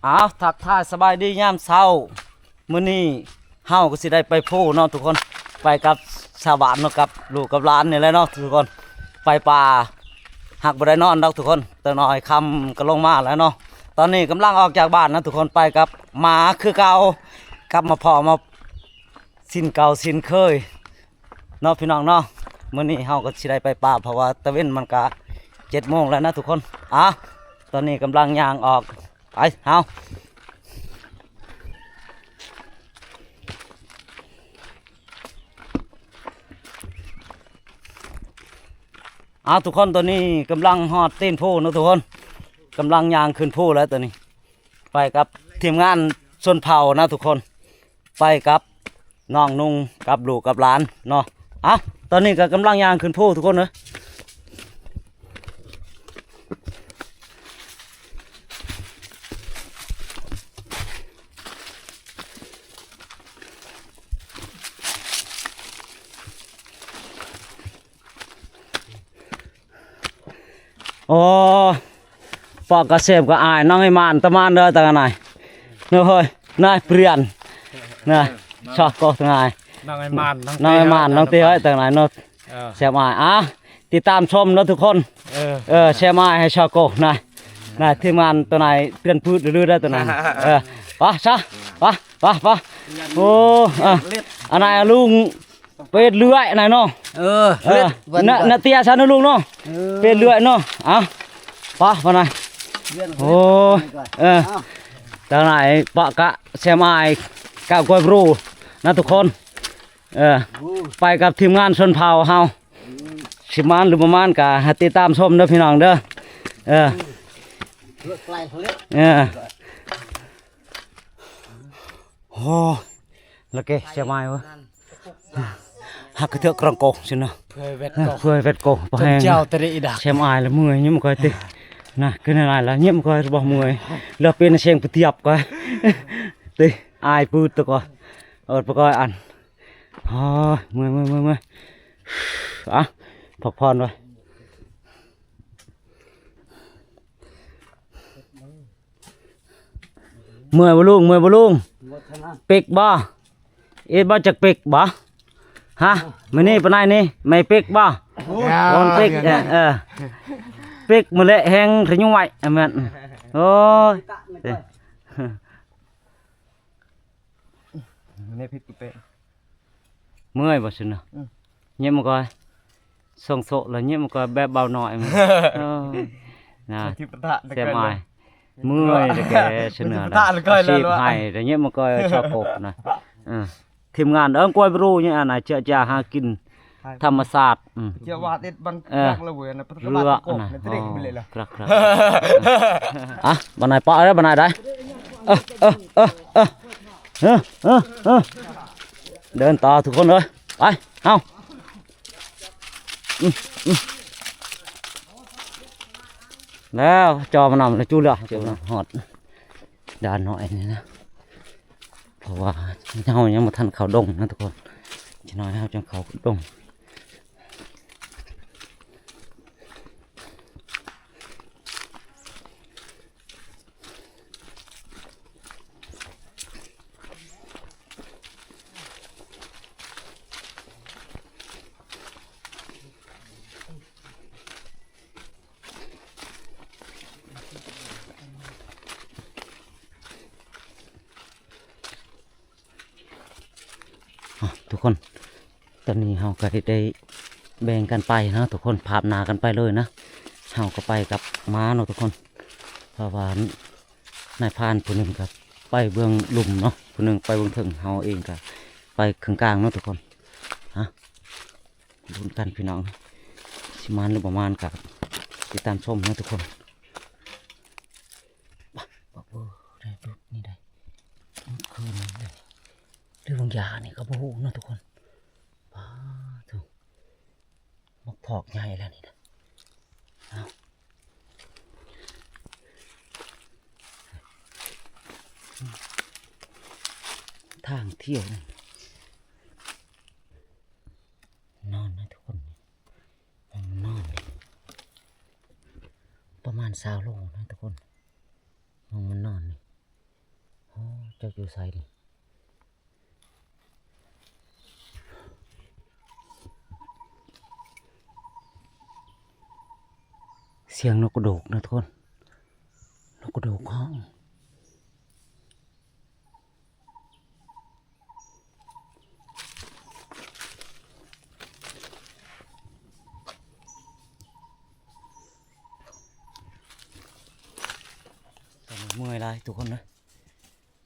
ເອົາ ທັກທາຍສະບາຍດີຍາມເຊົ້າ. ມື້ນີ້ເຮົາກໍຊິໄດ້ໄປພູເນາະທຸກຄົນ, ໄປກັບຊາວບ້ານເນາະ, ກັບລູກກັບຫຼານນີ້ແຫຼະເນາະທຸກຄົນ. ໄປປ່າ ຫາກບໍ່ໄດ້ນອນດອກທຸກຄົນ, ຕາໜ້ອຍຄ່ຳກໍລົງມາແລ້ວເນາະ. ຕອນນີ້ກຳລັງອອກຈາກບ້ານນະທຸກຄົນ, ໄປກັບໝາຄືເກົ່າ, ກັບມາພໍ້ມາຊິນເກົ່າຊິນເຄີຍເນາະພີ່ນ້ອງເນາະ. ມື້ນີ້ເຮົາກໍຊິໄດ້ໄປປ່າ ເພາະວ່າຕາເວັນມັນກະເຈັດໂມງແລ້ວນະທຸກຄົນ. ອາ ຕອນນີ້ກຳລັງຍ່າງອອກ ໄປເຮົາ. ເອົາ ທຸກຄົນ, ຕອນນີ້ກຳລັງຮອດຕີນພູເນາະທຸກຄົນ, ກຳລັງຍ່າງຂຶ້ນພູແລ້ວຕອນນີ້. ໄປກັບທີມງານຊົນເຜົ່ານະທຸກຄົນ, ໄປກັບນ້ອງນຸ່ງ ກັບລູກກັບຫຼານເນາະ. ເອົາ ຕອນນີ້ກໍກຳລັງຍ່າງຂຶ້ນພູທຸກຄົນເອີຍ. ໂອ້ ປະກະເຊມກະອາຍ ນ້ອງໄອ້ມານຕະມານເດີຕະກະນາຍ ເນາະເຮີ້ຍ ນາຍປ່ຽນ ນາຍຊອກໂກຕະງາຍ ນ້ອງໄອ້ມານ ນ້ອງໄອ້ມານ ນ້ອງເຕ້ເຮີ້ຍຕະກະນາຍເນາະ. ເອີ ແຊມອາຍ ອ່າ ຕິດຕາມຊົມເນາະທຸກຄົນ. ເອີ ເອີ ແຊມອາຍໃຫ້ຊອກໂກນາຍ ນາຍ ທີມງານໂຕນາຍເຕືອນພືດລືໄດ້ໂຕນາຍ. ເອີ ໄປຊະ ໄປ ໄປ ໄປ. ໂອ້ ເອີ ອັນນາຍລຸງ ເປັດເລື່ອຍນາຍເນາະ. ເອີ ເອີ ເລັດ ນາ ນາເຕຍຊະເນາະລຸງເນາະ. ເອີ ເປັດເລື່ອຍເນາະ. ເອົາ ໄປ ໄປນາຍ. ໂອ້ ເອີ ເອົາ ທາງນາຍປະກະແຊມອາຍກະກວຍບຣູນະທຸກຄົນ. ເອີ ໂອ້ ໄປກັບທີມງານຊົນເຜົ່າເຮົາ. ອືມ ຊິມານຫຼືບໍ່ມານກະໃຫ້ຕິດຕາມຊົມເດີພີ່ນ້ອງເດີ. ເອີ ເອີ ໂອ້ ລະເກ ເຊມອາຍເວີຍ ຮັກກະເທືອກຣອງໂກຊິນະ ເພື່ອແວັດໂກ ເພື່ອແວັດໂກ ພໍແຮງ ເຈົ້າຕະເດອີດາ ເຊມອາຍລະເມື່ອຍ ຍິ້ມກ່ອຍຕິ ນະ ຄືນາຍລະຍິ້ມກ່ອຍ ບໍ່ເມື່ອຍ ລະເປັນສຽງປະຕຽບກ່ອຍຕິ ອາຍປືດຕະກອຍ ເອີ ປະກອຍອັນ ໂອ້ຍ ເມື່ອຍ ເມື່ອຍ ເມື່ອຍ ເມື່ອຍ ອະ ພັກຜ່ອນໄວ້. ເມື່ອຍບໍ່ລຸງ ເມື່ອຍບໍ່ລຸງ? ເປັກບໍ່? ເອັດບໍ່ຈັກເປັກບໍ່? ຮະ ມື້ນີ້ປານໃດນີ້ ແມ່ເປັກບໍ່? ໂອ້ຍ ເປັກ ເອີ ເອີ ເປັກມື້ແລະແຮງຂະຫຍວຍ ແມ່ນ ໂອ້ຍ ນີ້ຜິດເປະ ເມື່ອຍບໍ່ຊະເນາະ? ອືມ ຍິ້ມກ່ອຍ ສົ່ງໂຊະລະຍິ້ມກ່ອຍ ແບບເບົາໜ້ອຍ ເອີ ນະ ແຊມອາຍ ເມື່ອຍແຕ່ແກຊະເນາະ ອາຊີບໃຫ້ແຕ່ຍິ້ມກ່ອຍ ຊອກໂກນະ ເອີ ທີມງານເອີ້ນກວຍບຣູນີ້ ອັນນະ ເຈາະຈາຫາກິນ ທຳມະຊາດ ອືມ ເຈາະວ່າຕິດບັນ ເອີ ເລືອກນະ ໂອ້ ຄັກໆ ອະ ບັນໄດປະເດີ ບັນໄດໄດ ເອີ ເອີ ເອີ ເອີ ເດີນຕໍ່ທຸກຄົນເອີຍ ໄປ ເຮົາ ອືມ ອືມ ແລ້ວ ຈໍມານຳ ແລ້ວຈູເຫຼືອ ຈູນຳ ຮອດດ່ານນ້ອຍນີ້ນະ ເພາະວ່າເຮົາຍັງບໍ່ທັນເຂົ້າດົງນະທຸກຄົນ ຈັກໜ້ອຍເຮົາຈັ່ງເຂົ້າດົງ. ອ່ະ ທຸກຄົນ ຕອນນີ້ເຮົາກໍໄດ້ ໄດ້ແບ່ງກັນໄປເນາະທຸກຄົນ ພາບໜ້າກັນໄປເລີຍນະ ເຮົາກໍໄປກັບໝາເນາະທຸກຄົນ ເພາະວ່ານາຍພານຜູ້ໜຶ່ງກໍໄປເບື້ອງລຸ່ມເນາະ ຜູ້ໜຶ່ງໄປເບື້ອງເທິງ ເຮົາເອງກໍໄປເຄິ່ງກາງເນາະທຸກຄົນ ຮະ ລຸ້ນກັນພີ່ນ້ອງ ຊິມານຫຼືບໍ່ມານກໍຕິດຕາມຊົມເນາະທຸກຄົນ. ປະ ປະ ໂອ້ ໄດ້ປຸບນີ້ໄດ້ ຄືນນີ້ໄດ້ ຫຼືບາງຢ່າງນີ້ກໍບໍ່ຮູ້ເນາະທຸກຄົນ ປາໂທ້ ໝາກພອກໃຫຍ່ແລ້ວນີ້ນະ ເອົາ ທາງທ່ຽວ ນອນນະທຸກຄົນ ຫ້ອງມັນນອນນີ້ ປະມານຊາວໂລນະທຸກຄົນ ຫ້ອງມັນນອນນີ້ ຢູ່ໃສນີ້? ສຽງນົກກະໂດກນະທຸກຄົນ ນົກກະໂດກຮ້ອງ. ຕອນນີ້ເມື່ອຍຫຼາຍທຸກຄົນເອີຍ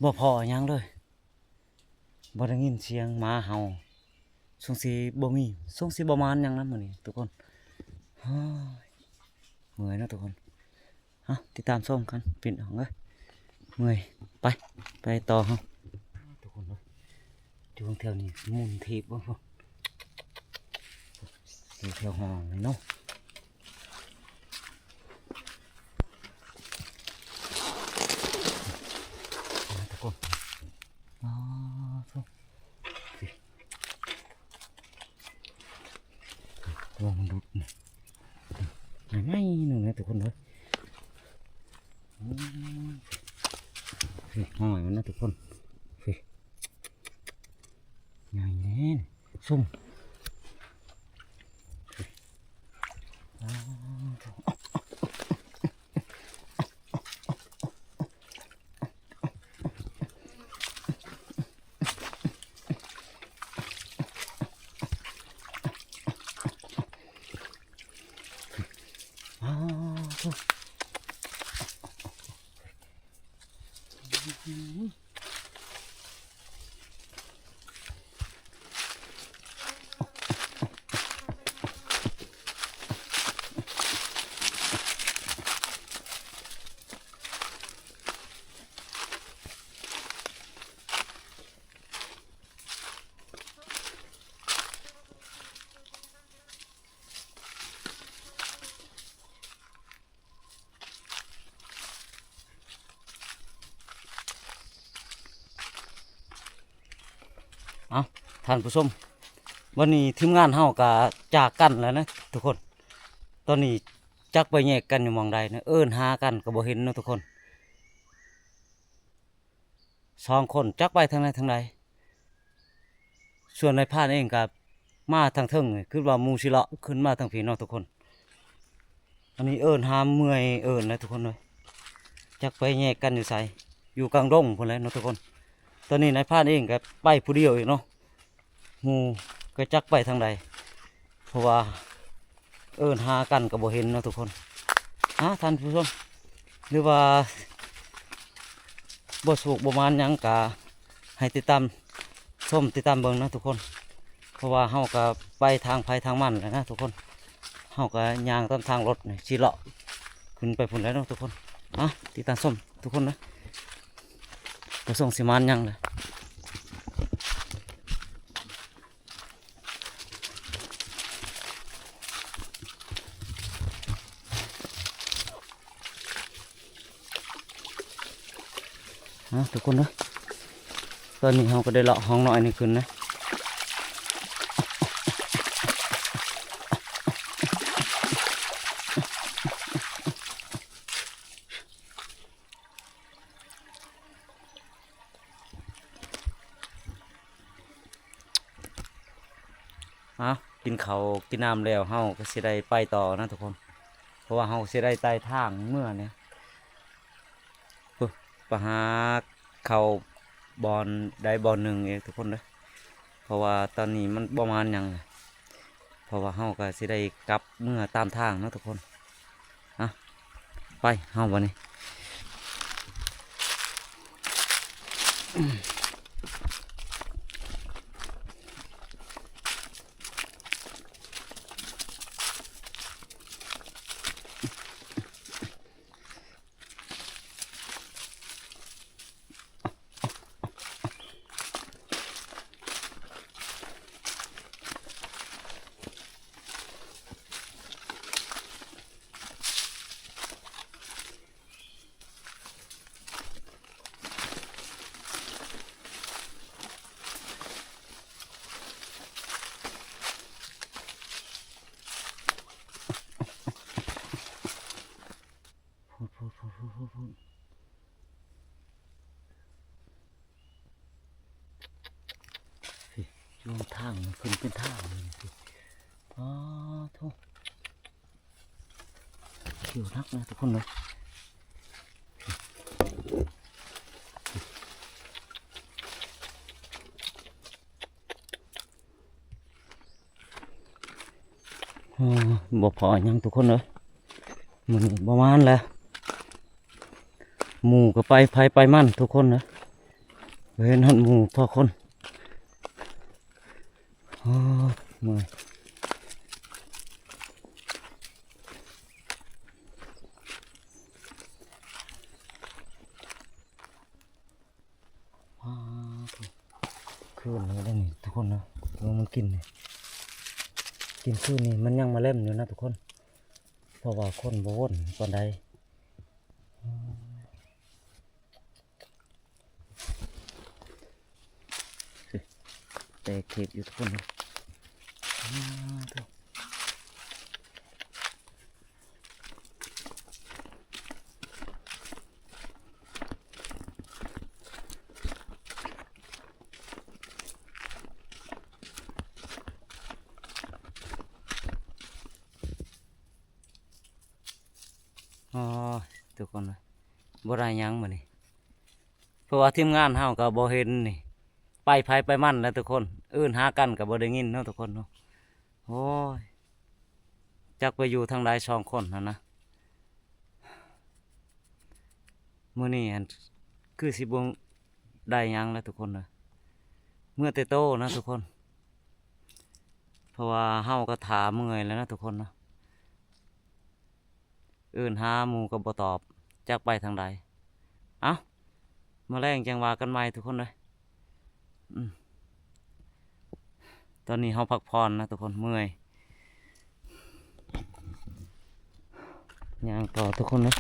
ບໍ່ພໍຫຍັງເລີຍ. ບໍ່ໄດ້ຍິນສຽງໝາເຫົ່າ ສົງຊິບໍ່ມີ ສົງຊິບໍ່ມານຫຍັງນຳມື້ນີ້ທຸກຄົນ. ເຮີ້ຍ ເມື່ອຍເນາະທຸກຄົນ. ເອົາ ຕິດຕາມຊົມກັນພີ່ນ້ອງເອີຍ ເມື່ອຍ ໄປ ໄປຕໍ່ເຮົາ. ທຸກຄົນເອີຍ ຢູ່ແຖວນີ້ໝູນທີບເບິ່ງພຸ້ນ ຢູ່ແຖວຫ້ອງນີ້ເນາະ. ທຸກຄົນ ອ້າວ ໂທ້ ລອງດູດນີ້ ໃໝ່ໆ ໜຶ່ງນະທຸກຄົນເອີຍ. ໂອ້ຍ ນີ້ ຫ້ອຍມັນນະທຸກຄົນ ນີ້ ໃຫຍ່ແທ້ ຊຸ່ມ. ອ້າວ ໂທ້. ເອົ້າ ທ່ານຜູ້ຊົມ ວັນນີ້ທີມງານເຮົາກະຈາກກັນແລ້ວນະທຸກຄົນ. ຕອນນີ້ຈັກໄປແຍກກັນຢູ່ໝ່ອງໃດນະ ເອີ້ນຫາກັນກະບໍ່ເຫັນເນາະທຸກຄົນ. ສອງຄົນຈັກໄປທາງໃດທາງໃດ. ສ່ວນນາຍພານເອງກະມາທາງເທິງ ຄິດວ່າໝູ່ຊິເລາະຂຶ້ນມາທາງພີ້ເນາະທຸກຄົນ. ອັນນີ້ເອີ້ນຫາເມື່ອຍເອີ້ນແລ້ວທຸກຄົນເອີຍ ຈັກໄປແຍກກັນຢູ່ໃສ ຢູ່ກາງດົງພຸ້ນແຫຼະເນາະທຸກຄົນ. ຕອນນີ້ນາຍພານເອງກະໄປຜູ້ດຽວອີກເນາະ. ໝູ່ກະຈັກໄປທາງໃດ ເພາະວ່າເອີ້ນຫາກັນກະບໍ່ເຫັນເນາະທຸກຄົນ. ຫາທ່ານຜູ້ຊົມ ຫຼືວ່າບໍ່ໂຊກບໍ່ໝານຫຍັງກະໃຫ້ຕິດຕາມຊົມ ຕິດຕາມເບິ່ງນະທຸກຄົນ. ເພາະວ່າເຮົາກະໄປທາງໃຜທາງມັນແຫຼະນະທຸກຄົນ. ເຮົາກະຍ່າງຕາມທາງລົດນີ້ ຊິເລາະຂຶ້ນໄປພຸ້ນແຫຼະເນາະທຸກຄົນ. ຫາຕິດຕາມຊົມທຸກຄົນເດີ ບໍ່ຊົງຊິໝານຫຍັງເລີຍ. ເອົາ ທຸກຄົນເດີ ຕອນນີ້ເຮົາກະໄດ້ເລາະຮ່ອງນ້ອຍນີ້ຂຶ້ນນະ. ເອົາ ກິນເຂົ້າກິນນ້ຳແລ້ວ ເຮົາກະຊິໄດ້ໄປຕໍ່ນະທຸກຄົນ ເພາະວ່າເຮົາຊິໄດ້ໄຕ່ທາງເມືອນີ້ ໄປຫາເຂົ້າບ່ອນໃດບ່ອນໜຶ່ງເອງທຸກຄົນເດີ ເພາະວ່າຕອນນີ້ມັນບໍ່ມານຫຍັງ ເພາະວ່າເຮົາກະຊິໄດ້ກັບເມືອຕາມທາງເນາະທຸກຄົນ. ອ່ະ ໄປເຮົາບາດນີ້. ເ ລົງທາງ ຂຶ້ນເປັນທາງນີ້ ອໍ ໂທ້ ຂຽວໜັກນະທຸກຄົນເອີຍ. ໂອ້ ບໍ່ພໍຫຍັງທຸກຄົນເອີຍ ມື້ນີ້ບໍ່ມານແລ້ວ ໝູ່ກໍໄປ ໃຜໄປມັນທຸກຄົນເອີຍ ບໍ່ເຫັນຮອດໝູ່ພໍຄົນ. ໂອ້ ເມື່ອຍ. ອ້າ ຄືນນີ້ໄດ໋ນີ້ທຸກຄົນເນາະ ເບິ່ງມັນກິນນີ້ ກິນຄືນນີ້ມັນຍັງມາເລັມຢູ່ນະທຸກຄົນ ເພາະວ່າຄົນບໍ່ວົນປານໃດ. ແຕກເຂດຢູ່ທຸກຄົນເນາະ. ໂອ້ຍ ທຸກຄົນເອີຍ ບໍ່ໄດ້ຫຍັງມື້ນີ້ ເພາະວ່າທີມງານເຮົາກໍບໍ່ເຫັນນີ້ ໄປໃຜໄປມັນແລ້ວທຸກຄົນ ເອີ້ນຫາກັນກໍບໍ່ໄດ້ຍິນເນາະທຸກຄົນເນາະ. ໂອ້ຍ ຈັກໄປຢູ່ທາງໃດສອງຄົນຫັ້ນນະ. ມື້ນີ້ຫັ້ນຄືຊິບໍ່ໄດ້ຫຍັງແລ້ວທຸກຄົນເອີຍ ເມື່ອແຕ່ໂຕນະທຸກຄົນ ເພາະວ່າເຮົາກໍຖ້າເມື່ອຍແລ້ວນະທຸກຄົນເນາະ. ເອີ້ນຫາໝູ່ກໍບໍ່ຕອບ ຈັກໄປທາງໃດ. ເອົ້າ ມື້ແລງຈັ່ງວ່າກັນໃໝ່ທຸກຄົນເອີຍ. ອືມ ຕອນນີ້ເຮົາພັກຜ່ອນນະທຸກຄົນ ເມື່ອຍ ຍ່າງຕໍ່ທຸກຄົນເອີຍ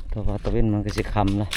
ເພາະວ່າຕາເວັນມັນກໍຊິຄ່ຳແລ້ວ.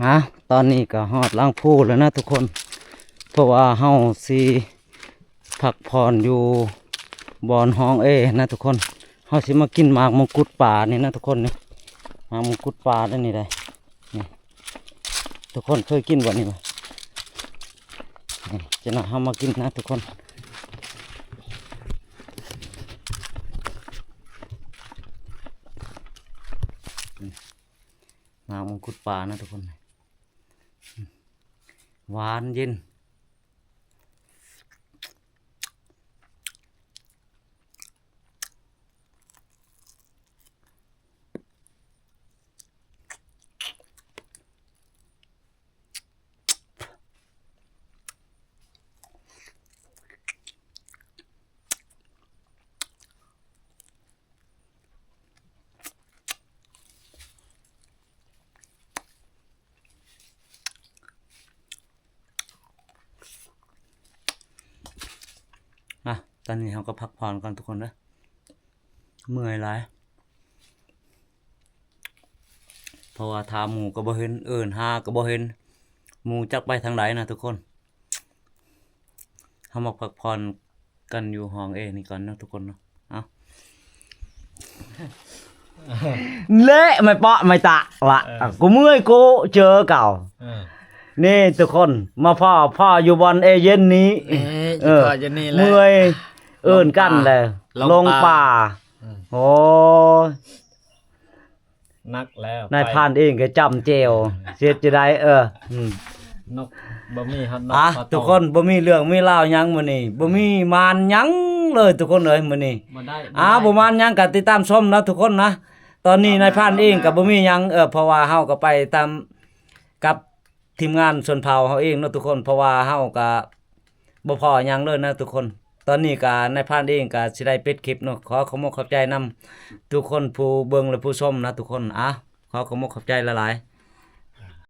ຮະ ຕອນນີ້ກໍຮອດຫຼັງພູແລ້ວນະທຸກຄົນ ເພາະວ່າເຮົາຊິພັກຜ່ອນຢູ່ບ່ອນຫ້ອງແອນະທຸກຄົນ. ເຮົາຊິມາກິນໝາກມົງຄຸດປ່ານີ້ນະທຸກຄົນ ນີ້ ໝາກມົງຄຸດປ່າເດ້ນີ້ເດ້. ນີ້ ທຸກຄົນເຄີຍກິນບໍ່ນີ້? ນີ້ ຈັ່ງໜ້ອຍເຮົາມາກິນນະທຸກຄົນ. ນີ້ ໝາກມົງຄຸດປ່ານະທຸກຄົນ ຫວານເຢັນ. ອ່ະ ຕອນນີ້ເຮົາກໍພັກຜ່ອນກ່ອນທຸກຄົນເດີ ເມື່ອຍຫຼາຍ ເພາະວ່າຖ້າໝູ່ກໍບໍ່ເຫັນ ເອີ້ນຫາກໍບໍ່ເຫັນ ໝູ່ຈັກໄປທາງໃດນະທຸກຄົນ. ເຮົາມາພັກຜ່ອນກັນຢູ່ຫ້ອງແອນີ້ກ່ອນເນາະທຸກຄົນເນາະ. ເອົາ ແລະ ໄມ້ເປາະໄມ້ຕະວະ ເອີ ກູເມື່ອຍກູເຈີເກົ່າ. ເອີ ນີ້ທຸກຄົນ ມາພໍ້ ພໍ້ຢູ່ບ່ອນແອເຢັນນີ້ ເອີ ເອີ ພໍ້ຢູ່ນີ້ແຫຼະ ເມື່ອຍ ເອີ້ນກັນແຫຼະ ລົງປ່າ ລົງປ່າ ອືມ ໂອ້ຍ ໜັກແລ້ວ ນາຍພານເອງກໍຈ້ຳແຈ່ວ ເອີ ຊິເຮັດຈັ່ງໃດ ເອີ ອືມ ນົກ ບໍ່ມີຮອດນົກ ອ່ະ ມາຕອບ ທຸກຄົນ ບໍ່ມີເລື່ອງມີລາວຫຍັງມື້ນີ້ ບໍ່ມີມານຫຍັງເລີຍທຸກຄົນເອີຍ ມື້ນີ້ ບໍ່ໄດ້ ອ່າ ບໍ່ໄດ້ ບໍ່ມານຫຍັງກໍຕິດຕາມຊົມນະທຸກຄົນນະ. ຕອນນີ້ນາຍພານເອງກໍບໍ່ມີຫຍັງ ເອີ ເພາະວ່າເຮົາກໍໄປຕາມກັບທີມງານຊົນເຜົ່າເຮົາເອງເນາະທຸກຄົນ ເພາະວ່າເຮົາກໍ ບໍ່ພໍຫຍັງເລີຍນະທຸກຄົນ. ຕອນນີ້ກະນາຍພານເອງກະຊິໄດ້ປິດຄລິບເນາະ. ຂໍຂອບມົກຂອບໃຈນຳທຸກຄົນຜູ້ເບິ່ງ ແລະ ຜູ້ຊົມນະທຸກຄົນ. ອ່າ ຂໍຂອບມົກຂອບໃຈຫຼາຍໆ.